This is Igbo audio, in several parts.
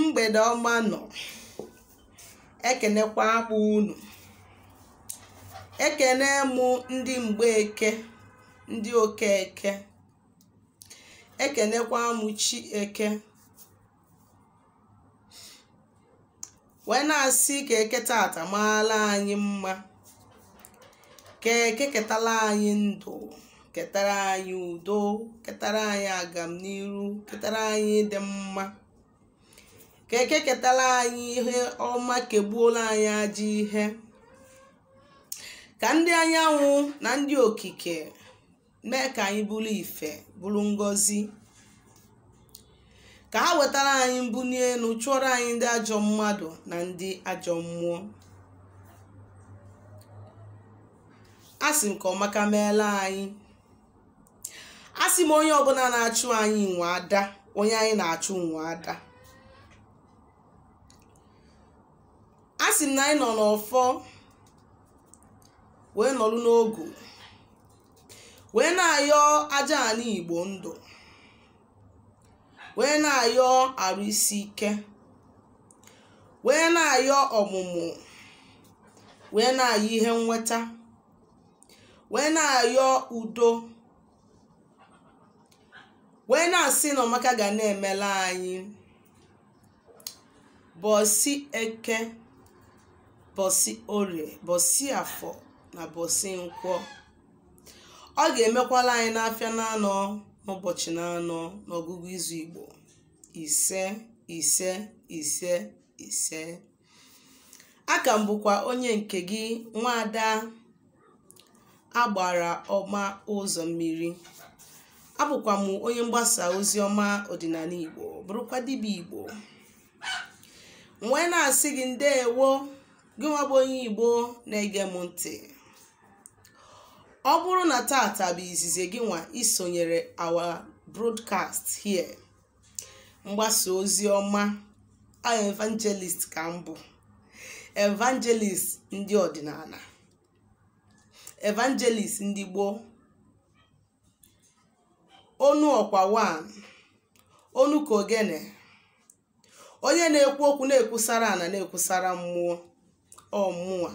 Mgbede ọma nọ. Ekenekwa akpụ unu. Ekene mụ ndị Mgbeke, ndị Okeke. Ekenekwa mụ chi Eke. Wee na-asị ka eke tata maala anyị mma, ka eke ketala anyị ndụ, ketara anyị udo, ketara anyị agamniru, ketara anyị ịdị mma, ka eke ketala anyị ihe ọma, kegbuola anyị ajọ ihe, ka ndị anyanwụ na ndị okike mee ka anyị bụrụ ife, bụrụ ngọzi, ka ha wetara anyị mbuli elu, chụọrọ anyị ndị ajọ mmadụ na ndị ajọ mmụọ. Asị m ka ọmaka meela anyị. Asị m onye ọbụla na-achụ anyị nwe ada, onye anyị na-achụ nwe ada. Asị m na anyị nọ n'ọfọ wee nọrụ n'ogu wee na-ayọ aja ala Igbo ndụ, wee na-ayọ arụ isi ike, wee na-ayọ ọmụmụ, wee na-ayọ ihe nnweta, wee na-ayọ udo, wee na-asị na ọmaka ga na-emela anyị. Bọsị Eke, bọsị Orie, bọsị Afọ na bọsị Nkwọ. Ọ ga-emekwala anyị n'afịa na-anọ n'ụbọchị na-anọ n'ọgụgụ izu Igbo. 5 5 5 5. Aka m bụkwa onye nke gị, nwaada agbara ọma ụzọ mmiri. Abụkwa m onye mgbasa ozi ọma ọdịnala Igbo, bụrụkwa dibịa Igbo. M wee na-asị gị ndeewo, gị nwa bụ onye Igbo na-ege m ntị. Ọ bụrụ na tata bụ izizi gị nwa isonyere our broadcast here, mgbasa ozi ọma, a evangelist ka m bụ, evangelist ndị ọdịnala, evangelist ndị gboo, onu ọkwa 1, onu ka ogene, onye na-ekwu okwu na-ekwusara ana na-ekwusara mmụọ, ọ mmụọ.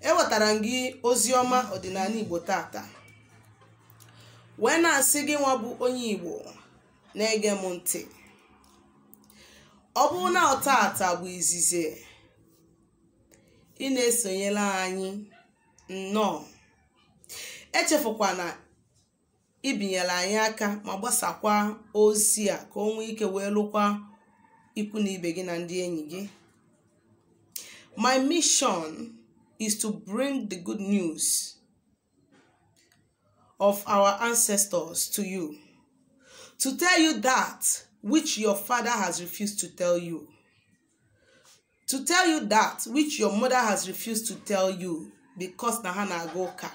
Ewetara m gị ozi ọma ọdịnala Igbo tata, wee na-asị gị nwa bụ onye Igbo na-ege m ntị. Ọ bụrụ na tata bụ izizi ị na-esonyere anyị, nnọọ. Echefukwana ibinyere anyị aka ma gbasakwa ozi a ka o nwee ike wee lụkwa ikwu na ibe gị na ndị enyi gị. My mission is to bring the good news of our ancestors to you, to tell you that which your father has refused to tell you, to tell you that which your mother has refused to tell you because na ha na-aga ụka,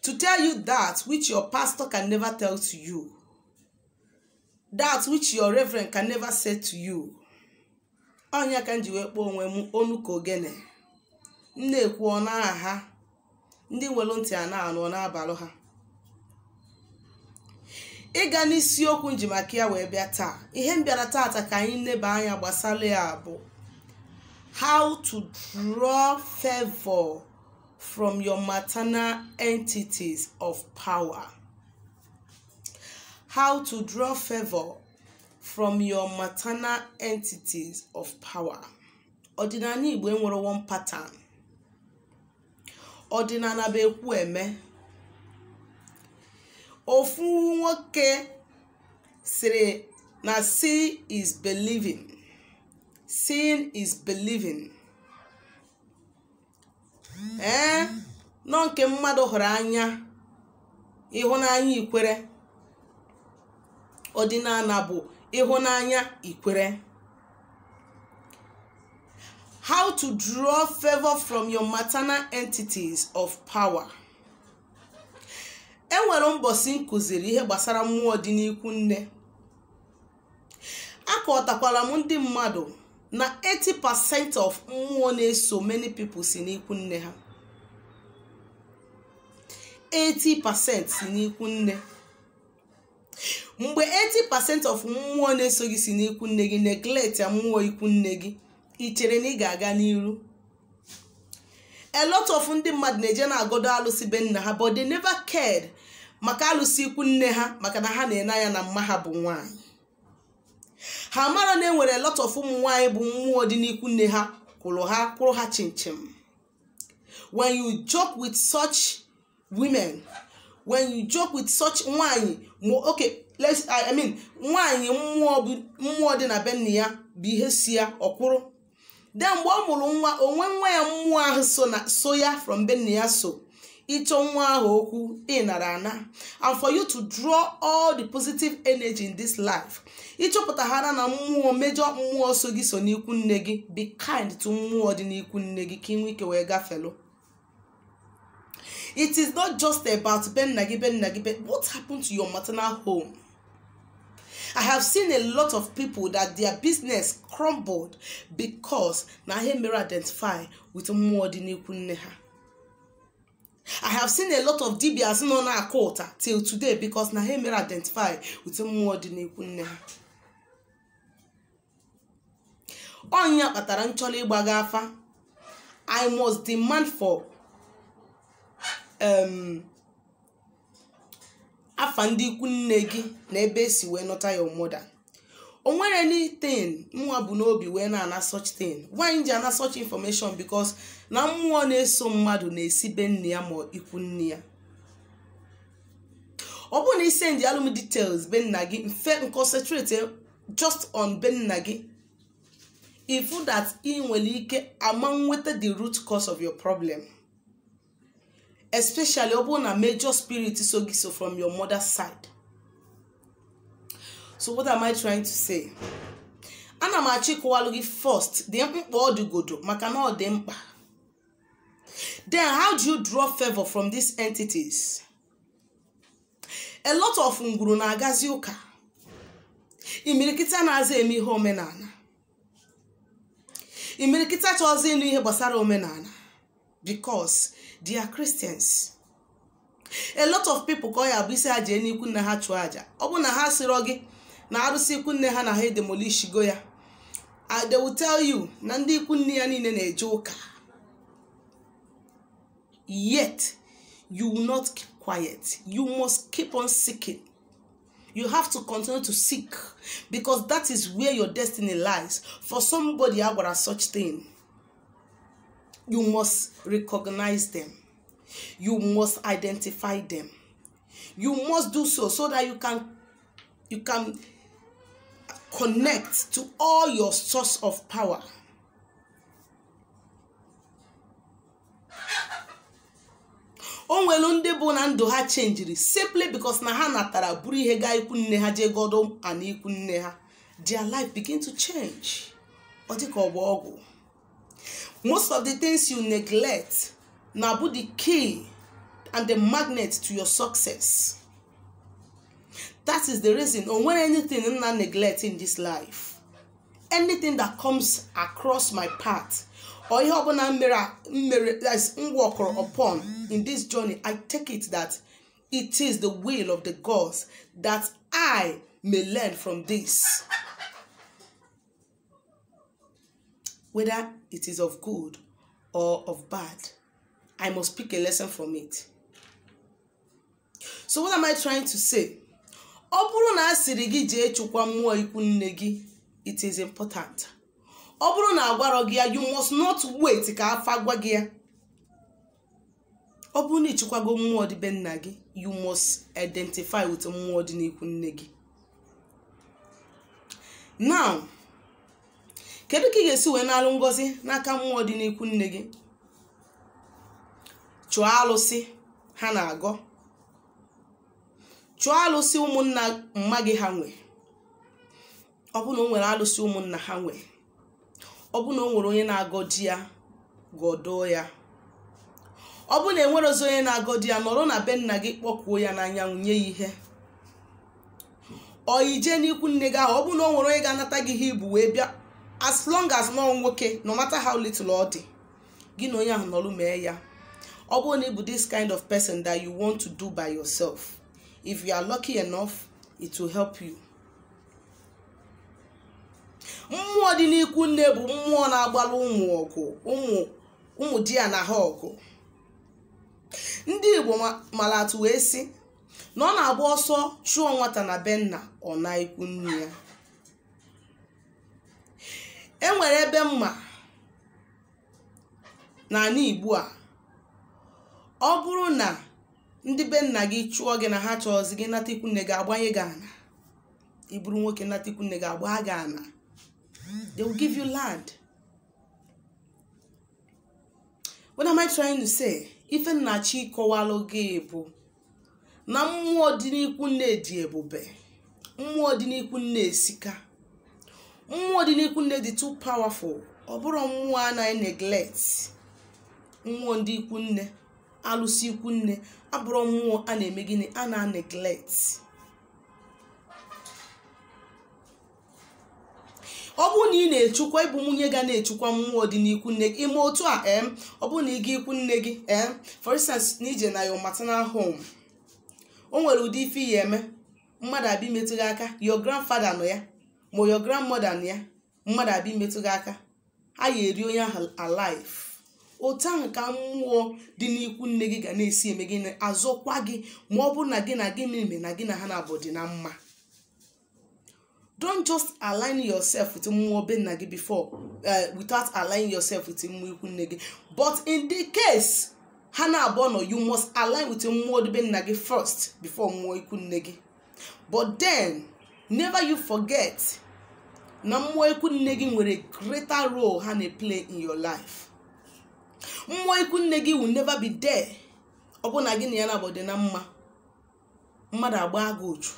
to tell you that which your pastor can never tell to you, that which your reverend can never say to you. Onye ka m ji wee kpọọ onwe m onu ka ogene. M na-ekwu ọ n'aha ha, ndị nwere ntị a na-anụ ọ na-abalụ ha. Ịga n'isiokwu nji maka ya wee bịa taa, ihe m bịara tata ka anyị neba anya gbasara ya bụ how to draw favor from your maternal entities of power. How to draw favor from your maternal entities of power. Ọdịnala Igbo enwere one pattern. Ọdịnala bụ ekwu eme. Ofu nwoke sịrị na see is believing. Seeing is believing. Ee, nọ nke mmadụ hụrụ anya, ịhụnanya ikwere. Ọdịnala bụ ịhụnanya ikwere. How to draw favor from your maternal entities of power. Enwere mbọsị nkụziri ihe gbasara mmụọ dị n'ikwu nne. Akọtakwara m ndị mmadụ na 80% of mmụọ na-eso many people si n'ikwu nne ha. 80% si n'ikwu nne. Mgbe 80% of mmụọ na-eso gị si n'ikwu nne gị, neglect ya mmụọ ikwu nne gị, ị chere na ị ga-aga n'iru? A lot of ndị mmadụ na-eje na-agọdo alụsị be nna ha, but they never cared maka alụsị ikwu nne ha, maka na ha na-ene anya na mma ha bụ nwaanyị. Ha mara na enwere a lot of ụmụ nwaanyị bụ mmụọ dị n'ikwu nne ha kwụrụ ha, kwụrụ ha chinchin. When you joke with such women, when you joke with such nwaanyị, okay, let's, I mean, nwaanyị mmụọ bụ mmụọ dị na be nna ya bụ ihe si ya ọkwụrụ. Then mgbe ọ mụrụ nwa onwe nwa ya, mmụọ ahụ so na so ya from be nna ya, so ịchọ nwa ahụ okwu ịnara ana. And for you to draw all the positive energy in this life, ịchọpụtaghara na mmụọ mejọ mmụọ so gị so n'ikwu nne gị, be kind to mmụọ dị n'ikwu nne gị ka ị nwee ike wee gafelu. It is not just about be nna gị, be nna gị, but what happened to your maternal home? I have seen a lot of people that their business crumbled because na ha mere identify with mmụọ dị n'ikwu nne ha. I have seen a lot of dibias nọ na-akụ ụta till today because na ha mere identify with mmụọ dị n'ikwu nne ha. Ọnya kpatara nchọrọ ịgbaga afa, I must demand for afa ndị ikwu nne gị na ebe esi wee nọta your mother. O nwere anything mụnwa bụ n'obi wee na-ana such thing. Why ji ana such information? Because na mmụọ na-eso mmadụ na-esi be nne ya ma ikwu nne ya. Ọ bụrụ na ị send alụm details be nna gị, mfe concentrate just on be nna gị, ifu that ị nwere ike ama nweta the root cause of your problem, especially ọ bụrụ na major spirit so gị so from your mother's side. So what am I trying to say? Ana m achọ ịkọwalụ gị first dị mkpa ọ dịgodo, maka na ọ dị mkpa. Then how do you draw favor from these entities? A lot of ngwuru na-agazi ụka, imirikiti na-aza eme ihe omenala, imirikiti achọghịzị ịnụ ihe gbasara omenala because they are Christians. A lot of people ka ọ ya bụ isi ha jee n'ikwu nne ha chụọ aja, ọ bụ na ha sịrọ gị na arụsị ikwu nne ha na ha edemolishigo ya, they will tell you na ndị ikwu nne ya niile na-eje ụka. Yet you will not keep quiet. You must keep on seeking. You have to continue to seek because that is where your destiny lies. For somebody agwara such thing, you must recognize them. You must identify them. You must do so so that you can connect to all your source of power. O nwere ndị bụ na ndụ ha chenjiri simply because na ha natara buru ihe gaa ikwu nne ha, jee godo ana ikwu nne ha. Their life begin to change. Ọ dị ka ọgba ọgwụ. Most of the things you neglect na bụ the key and the magnet to your success. That is the reason o nwere anything na neglect in this life. Anything that comes across my path or ihe ọbụla mere mere, that is worked upon in this journey, I take it that it is the will of the gods that I may learn from this, whether it is of good or of bad. I must pick a lesson from it. So what am I trying to say? Ọ bụrụ na a sịrị gị jee chụkwa mmụọ ikwu nne gị, it is important. Ọ bụrụ na agwarọ gị ya, you must not wait ka afa gwa gị ya. Ọ bụrụ na ịchịkwago mmụọ dị be nna gị, you must identify with mmụọ dị n'ikwu nne gị. Now, kedu ka ị ga-esi wee na-alụ ngọzi n'aka mmụọ dị n'ikwu nne gị? Chụọ alụsị ha na-agọ, chụọ alụsị ụmụnna mma gị ha nwe. Ọ bụ na o nwere alụsị ụmụnna ha nwe, ọ bụ na o nwere onye na-agọ di ya, gọdoo ya. Ọ bụ na enwere ozi onye na-agọ di ya, nọrọ na be nna gị kpọkwuo ya n'anyanwụ, nye ya ihe. Ọ ije n'ikwu nne gị ahụ, ọ bụ na o nwere onye ga-anata gị ihe ibu wee bịa, as long as nọ nwoke, no matter how little ọ dị, gị na onye ahụ nọrụ mee ya. Ọ bụrụ na ị bụ this kind of person that you want to do by yourself, if you are lucky enough, It will help you. Mmụọ dị n'ikwu nne bụ mmụọ na-agbalụ ụmụ ọgụ, ụmụ di ya na ha ọgụ. Ndị Igbo mara atụ wee sị na ọ na-agba ọsọ chụọ nwata na be nna, ọ na ikwu nne ya. E nwere ebe mma n'ala Igbo a, ọ bụrụ na ndị be nna gị chụọ gị na ha chọọzi gị nata ikwu nne gị, agbanye gị ana. Ị bụrụ nwoke nata ikwu nne gị, agba gị ana. They will give you land. What am I trying to say? Ife nnachi ịkọwalụ gị bụ na mmụọ dị n'ikwu nne dị ebube, mmụọ dị n'ikwu nne esika, mmụọ dị n'ikwu nne dị too powerful. Ọ bụrụ mmụọ anaghị neglect mmụọ ndị ikwu nne, alụsị ikwu nne abụrụ mmụọ a na-eme gịnị, a na-neglect. Ọ bụrụ na ị na-echukwa, ịbụ nwunye ga na-echukwa mmụọ dị n'ikwu nne gị, ime otu a, ọ bụrụ na ị ga ikwu nne gị, for instance, na ije na your maternal home, o nwere ụdị ife ya eme mmadụ abịa imetụ gị aka, your grandfather nọ ya ma your grandmother nọ ya, mmadụ abịa imetụ gị aka, a ya eri onye ahụ alive. Otu ahụ ka mmụọ dị n'ikwu nne gị ga na-esi eme gị, azọkwa gị, ma ọ bụrụ na gị na gị mere na gị na ha na-abụ dị na mma. Don't just align yourself with mmụọ be nna gị before without aligning yourself with mmụọ ikwu nne gị. But in the case ha na-abụọ nọ, you must align with mmụọ dị be nna gị first before mmụọ ikwu nne gị. But then never you forget na mmụọ ikwu nne gị nwere greater role ha na-play in your life. Mmụọ ikwu nne gị will never be there ọ bụ na gị na ya na-abụ dị na mma, mmadụ agba gị uchu,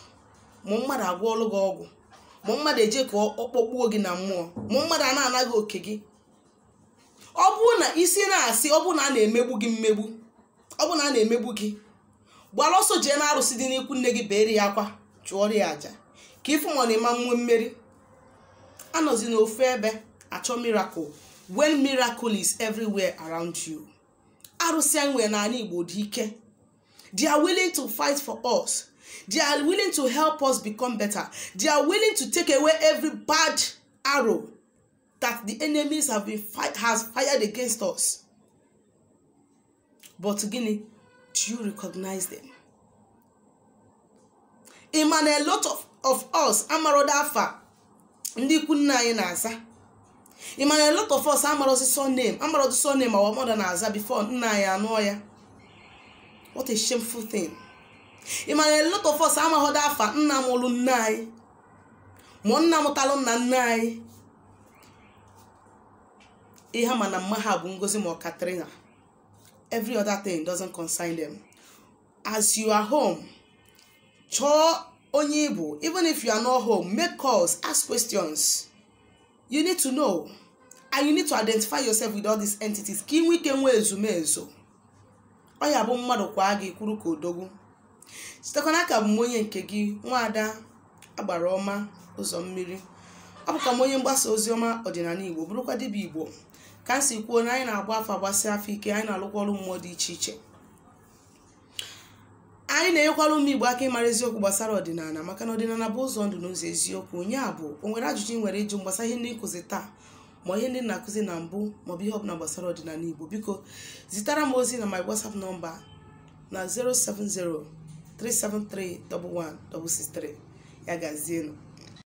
ma mmadụ agwọọlụ gị ọgwụ, ma mmadụ eje ka ọ kpọkpuo gị na mmụọ, ma mmadụ a na-anaghị oke gị. Ọ bụrụ na isi na-asị, ọ bụrụ na a na-emegbu gị mmegbu, ọ bụrụ na a na-emegbu gị, gbara ọsọ jee na arụsị dị n'ikwu nne gị, beere ya akwa, chụọrọ ya aja ka ịfụ ma ọ na-ema mmụọ mmeri. Anọzi n'ofu ebe achọ miracle when miracle is everywhere around you. Arụsị anyị nwere n'ala Igbo dị ike. They are willing to fight for us. They are willing to help us become better. They are willing to take away every bad arrow that the enemies have been has fired against us. But gịnị, do you recognize them? Ịma na a lot of us amaroda afa ndị ikwu nna anyị na-aza. Ịma na a lot of us amarozi surname, amarozi surname our mother na-aza before nna anyị anụọ ya. What a shameful thing. Ịma na a lot of us amaghọdo afa nna mụrụ nne anyị, ma nna mụtalụ nna nne anyị. Ihe ma na mma ha bụ Ngozi ma ọ Katrina. Every other thing doesn't concern them. As you are home, chọọ onye Igbo. Even if you are not home, make calls, ask questions. You need to know, and you need to identify yourself with all these entities. Ka ị nwee ike nwee ezumezu. Ọ ya bụ mmadụ kwa gị kwuru ka odogwu. Sitekwa n'aka bụ m onye nke gị, nwaada agbara ọma ụzọ mmiri. Ọ bụkwa m onye mgbasa ozi ọma ọdịnala Igbo, bụrụkwa dibịa Igbo. Ka m si kwuo na anyị na-agba afọ agbasi afọ ike, anyị na-alụkwa ọrụ mmụọ dị iche iche. Anyị na-enyekwara ụmụ Igbo aka ịmara eziokwu gbasara ọdịnala, maka na ọdịnala bụ ụzọ ndụ na ụzọ eziokwu. Onye a bụ o nwere ajụjụ ị nwere ịjụ gbasara ihe ndị nkụzi taa, ma ihe ndị na-akụzi na mbụ, maọbụ ihe ọbụla gbasara ọdịnala Igbo, biko zitara m ozi na my WhatsApp nọmba na 070 373 11663. Ya gazienụ.